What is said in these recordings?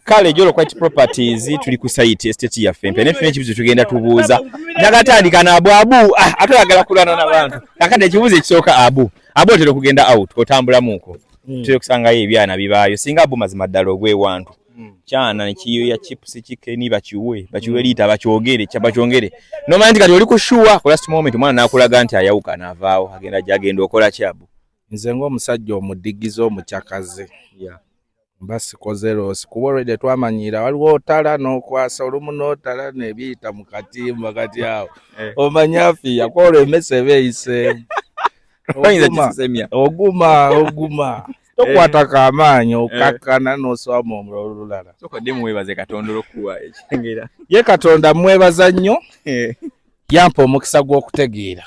Kale Jolo Quite Properties tuli ku site estate yaffe empya, naye tulina ekibuuzo tugenda tubuuza. Nagatandika na Abu, ah, ate oyagala kulwana n'abantu. Kakati ekibuuzo ekisooka, Abu, Abu otera okugenda out, otambulamuuko, tutera okusangayo ebyana bibaayo. Singa Abu mazima ddala ogw'ewantu kyana nekiyoya chips, chicken, bakiwe bakiwe liita, bakyogere bakyongere, nomanya nti kati oli ku sure ku last moment omwana nakulaga nti ayawuka n'avaawo agenda gyagenda, okola ki, Abu? Nze ng'omusajja omudigize omukyakaze, mba sikoze loss, kuba olwedde twamanyiira waliwo otala n'okwasa olumu n'otala nebiyita mu katimba. Kati awo omanya afiya kwolwo emmese eba eyiseemu. Oyinza Oguma, kisesemya. Oguma, oguma, tokwata kamaanyi, okakkana n'oswamu omulala olulala. Sooka dde muweebaze Katonda olw'okuwa ekyengera. Ye Katonda mwebaza nnyo, yampa omukisa gw'okutegeera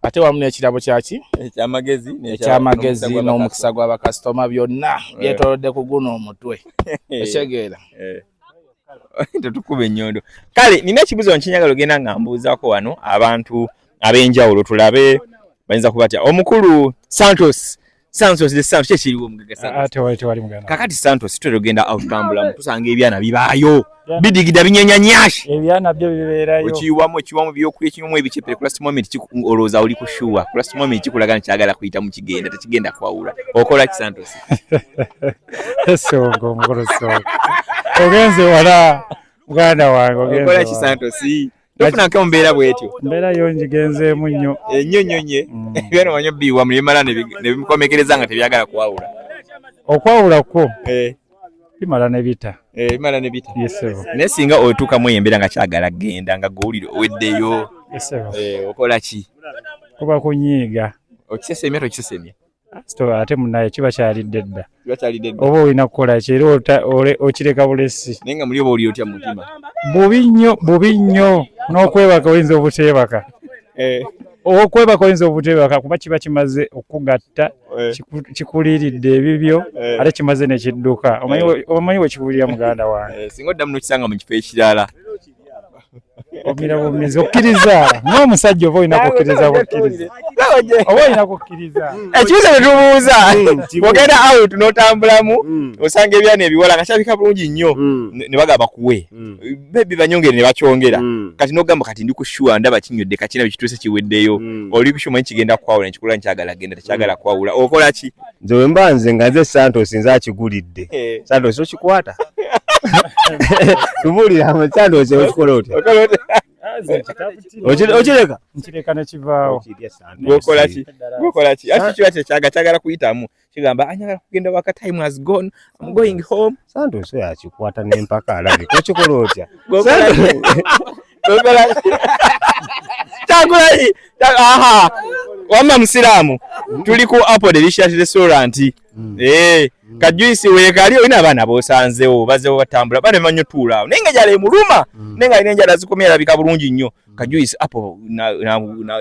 ate wamu n'ekirabo kyaki? Ekyamagezi. Ekyamagezi n'omukisa gw'abakasitoma, byonna byetoolodde ku guno omutwe, ekyegeera. Tetukuba ennyondo. Kale nina ekibuuzo nkinyagala ogenda nga mbuuzaako wano abantu ab'enjawulo, tulabe bayinza kuba batya. Omukulu Santos, Santos de Santos, kyekiriwo omugagga Santos? Tewali, tewali muganda. Kakati Santos, tutera ogenda out, tambulamu, tusanga ebyana bibaayo bidigida, binyenya nyashi. Ebyana byo bibeerayo. Okiyiwamu, ekiwamu byokulya, ekinywamu ebicepere. Ku last moment olowooza oli ku sure, ku last moment kikulaga nti kyagala kuyita mu kigenda, tekigenda kwawula. Okola ki, Santos? Songa omukulu, songa, ogenze wala muganda wange, ogenze Okola ki, wala. Santos? Tofunako mu mbeera bwetyo? Mbeera yo ngigenzeemu nnyo. Ennyo nnyo nye. Ebyana omanyi obiyiwamu nebimala nebimukomekereza nga tebyagala kwawula. Okwawula kwo bimala ne bita. Bimala ne bita. Yesebo. Naye singa otuukamu eyo embeera nga kyagala kgenda, nga gowulire oweddeyo, Yesebo. Okola ki? Kuba kunyiiga. Okisesemya, tokisesemya? Ate munaye kiba kyalidde dda. Kiba kyalidde dda. Oba olina kukola ki? Era okireka bulesi. Naye nga muli oba oli otya mu mutima? Bubi nnyo, bubi nnyo, n'okwebaka oyinza obuteebaka. Okwebaka oyinza obuteebaka, kuba kiba kimaze okugatta, kikuliiridde ebibyo, ate kimaze nekidduka. Omanyi wekiwulira, muganda wange. Singa oddamu n'okisanga mu kifo ekirala? Omira bumizi, okkiriza ng'omusajja, oba olina kukkiriza bukkiriza, oba olina kukkiriza. Ekibuuzo bwe tubuuza, ogenda out n'otambulamu, osanga ebyana ebiwala nga kyabika bulungi nnyo, ne bagamba bakuwe bebi banyongere, ne bakyongera. Kati n'ogamba kati ndi ku sure, ndaba kinywedde kakina bikituuse kiweddeyo, oli ku sure, omanyi kigenda kwawula, nekikula nkyagala genda, tekyagala kwawula, okola ki? Nze we mba nze, nga nze Santos, nze akigulidde. Santos, okikwata? Tubuulira, Santos, okikola otya? Okola otya? Okireka? Nkireka nekivaawo. Gwokola ki? Gwokola ki? Ati kiba kyekyaga kyagala kuyitamu, kigamba anyagala kugenda waka, time has gone, I'm going home. Santos oyo akikwata n'empaka alabika. Okikola otya? Gwokola ki? Gwokola ki? Kyagulanyi, aha, wamma musiraamu, tuli ku Apple Delicious Restaurant. Kajuisi weekali, olina abaana b'osanzeewo bazeewo batambula, bana bemanyi otuula awo, naye nga enjala emuluma, naye nga alina enjala zikomye, alabika bulungi nnyo. Kajuisi Apple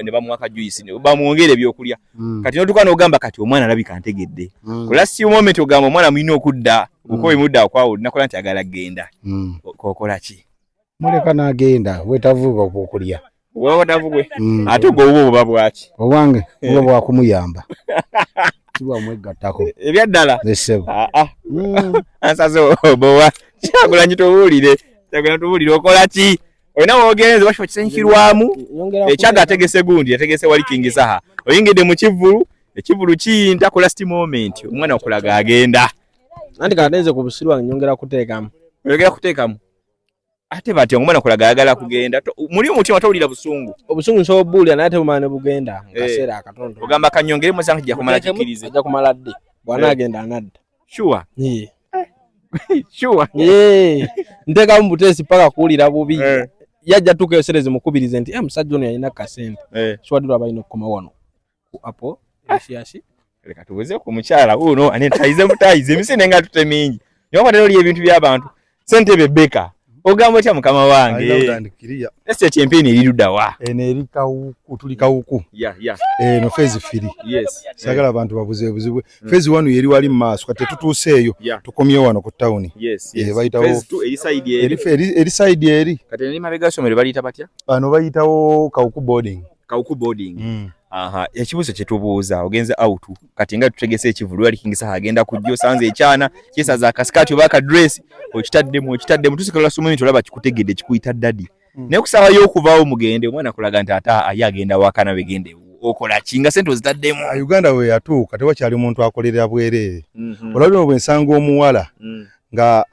ne bamuwa kajuisi, ne bamwongera ebyokulya. Kati notuuka n'ogamba kati omwana alabika ntegedde. Ku last moment ogamba omwana mulina okudda uko emudda okwawula, nakola nti agala kgenda, kokola ki? Muleka n'agenda, bwetavuba obwokulya. Wewatavugwe. Ate ogwo obwo buba bwaki? Obwange buba bwakumuyamba, sibwamwegattako. Ebyaddala? Esebo. Ah, ah. Ansaze obowa. Kyagulanyi, tubuulire, Kyagulanyi, tubuulire, okola ki? Olina wogenze bakifo kisenkirwamu, ekyaga ategese gundi, ategese wali King Saha, oyingidde mu kivvulu, ekivvulu kiyinta, ku last moment omwana okulaga agenda. Anti kati nze ku busiru wange nyongera kuteekamu. Oyogera kuteekamu ate batya omwana okulaga ayagala kugenda? Muli omutima towulira busungu? Obusungu nsobola obuwulira, naye ate bumala ne bugenda mu kaseera akatono. Ogamba kanyongere musango, kijja kumala kikirize. Ajja kumala ddi? Bw'anaagenda anadda. Sure? Ye. Sure? Ye. Nteekamu buteesi paka kuwulira bubi. Yajja tuuka ebiseera zimukubirize nti, "Eh, musajja ono yalina kasente." Kiwadde lwaba alina okukoma wano ku Apple Delicious. Leka tubuze ku mukyala wuno ane tayize mutayize emisinde nga tute mingi niwakwatera oli ebintu by'abantu. Sentebe Beka, ogamba otya mukama wange? Utandikiriya. Estate empini eri ludda wa? Eno eri Kawuku, tuli Kawuku. Eno phase 3. Sagala abantu babuzeebuzibwe. Phase 1 yeri wali mu maaso, kati tetutuuseeyo. Tukomyewo wano ku tawuni. Bayitawo Phase 2 eri side eri. Eri side eri. Kati eri mabega somero baliyita batya? Bano bayitawo Kawuku Boarding. Kawuku Boarding. Aha, ekibuuzo kye tubuuza ogenze out kati nga tutegese ekivulu ali King Saha agenda kujja osanze ekyana kyesaza akasikati oba akadress okitaddemu okitaddemu tusikala sumu nti olaba kikutegedde kikuyita daddy naye kusaba y'okuvaawo mugende omwana kulaga nti ate aye agenda waka nawe gende okola ki nga sente ozitaddemu. Uganda we yatuuka tewakyali muntu akolerera bwereere. Olaba bwe nsanga omuwala nga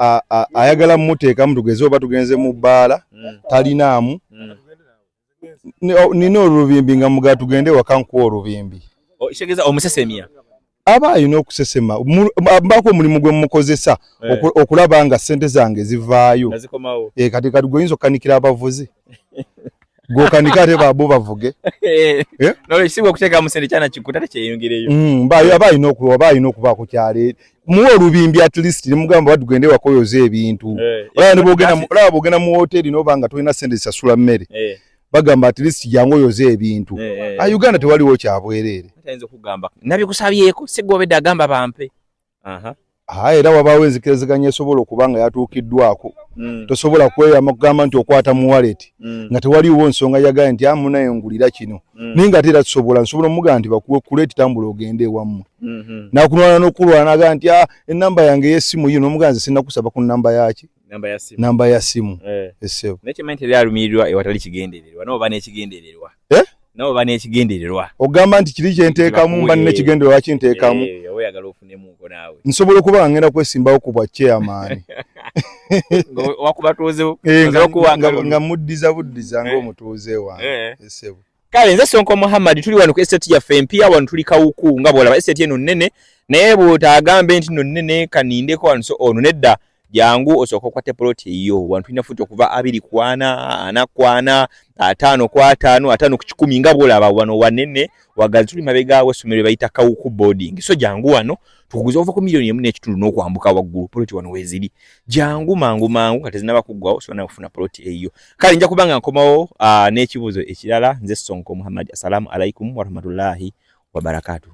ayagala mmuteekamu tugeze oba tugenze mu bbaala talinaamu nina olubimbi nga mugaa tugende waka nkuwa olubimbi. Kitegeeza omusesemya aba alina okusesema mbaako omulimu gwe mukozesa okulaba nga ssente zange zivaayo. Kati kati gwe oyinza okukanikira abavuzi gwokanika ate babo bavuge. Nolwekyo okuteekamu ssente kyana kikuta tekyeyongereyo. Aba alina okubaako kyaleeta muwe olubimbi at least nemugamba tugende waka oyoze ebintu. Olaba bwogenda mu woteeri noba nga tolina ssente zisasula mmere bagamba at least jangu oyoze ebintu. Uganda tewaliwo kyabwereere. Ayinza okugamba nabikusabyeko si gwe obedde agamba bampe. Era wabaawo enzikiriziganya esobola okuba nga yatuukiddwako. Tosobola kweyama kugamba nti okwata mu wallet nga tewaliwo nsonga yagaye nti munaye ngulira kino. Naye nga ate era tusobola nsobola omugamba nti bakuwe kuleeti tambula ogende ewammwe. Nakulwana n'okulwana agamba nti ennamba yange ey'essimu yino omugamba nze sinnakusaba ku nnamba yaki? Namba ya simu. Essebo. Naye kyemmanyi teri alumirirwa ewatali kigendererwa n'oba n'ekigendererwa. N'oba n'ekigendererwa. Ogamba nti kiri kye nteekamu mba nina ekigendererwa kinteekamu. Oba oyagala ofunemuuko naawe. Nsobola okuba nga ngenda kwesimbawo ku bwa chairman. Nga muddiza buddiza ng'omutuuze wange. Essebo. Kale nze Sonko Muhammad tuli wano ku estate yaffe empya wano tuli Kawuku nga bw'olaba estate eno nnene naye bw'otaagambe nti nno nnene kanindeko wano so ono nedda jangu osooka okwate poloti eyo wano tulina futi okuva 2 ku 4, 4 ku 4, 5 ku 5, 5 ku 100 nga bw'olaba wano wanene wagazi tuli mabega w'essomero bayita Kawuku boarding so jangu wano tukuguza okuva ku miliyoni 1.5 n'okwambuka waggulu poloti wano weeziri jangu mangu mangu nga tezinnaba kuggwawo osobola okufuna poloti eyo. Kale nja kubanga nkomawo n'ekibuuzo ekirala nze Sonko Muhammad. Assalamu alaikum warahmatullahi wabarakatuh.